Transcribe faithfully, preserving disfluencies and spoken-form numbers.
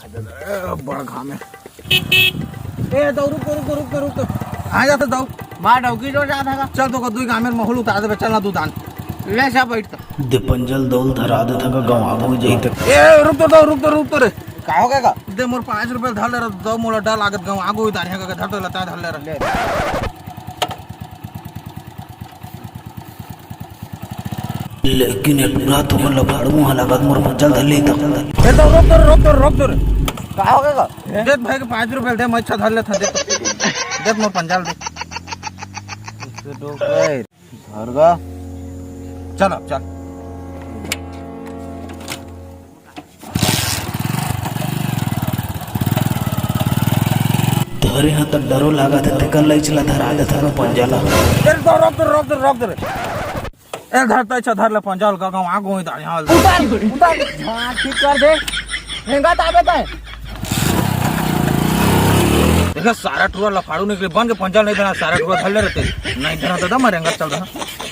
ए, बड़ घाम हे। ए, दऊ, रुक, रुक, रुक, रुक, रुक। कहाँ जात हस दऊ? माँ डौकी जो जात हस का? चल, तोका दुई घाम हे महूल उतार देबे, चल ना दू दान। ले सा बैठ तो। दे पंजा ल दऊ ल धरा देथँव का, गँवा गँवई जाही त। ए, रुक तो दऊ, रुक तो, रुक तो रे। का हो गे का? दे मोर पाँच रुपया धर ले रहा, दऊ मोला डर लागत गँवा गँवई दारिहा का, धर तो लता धर ले रहा। ले। लेकिन ए टूरा तुमन ल फाड़हूँ हा लागत मोर पंजा ल धर ले त। ए दऊ, रोक दो रे, रोक दो रे, रोक दो रे। का हो गे का? दे भाई के पाँच रुपया दे, मैं अच्छा धर लेथँव, दे। दे मोर पंजा ल दे। धर गा। चल अब चल। धरे हा त डरो लागत हे, तेकर लइच ला धरा देथँव ना पंजा ला। ए, रोक दो, रोक दो, रोक दो रे। ए, धर त, अच्छा, धर ले पंजा ल, गँवा गँवई दारिहा। उतार, उतार। हाँ, ठीक कर दे। रेंगत आबे तैं। देखे, सारा टूरा लफाड़ू निकले, बन के पंजा ल नइ धरँव, सारा टूरा धर ले रहितेंव। नइ धरँव दादा, मैं रेंगत चल देथँव।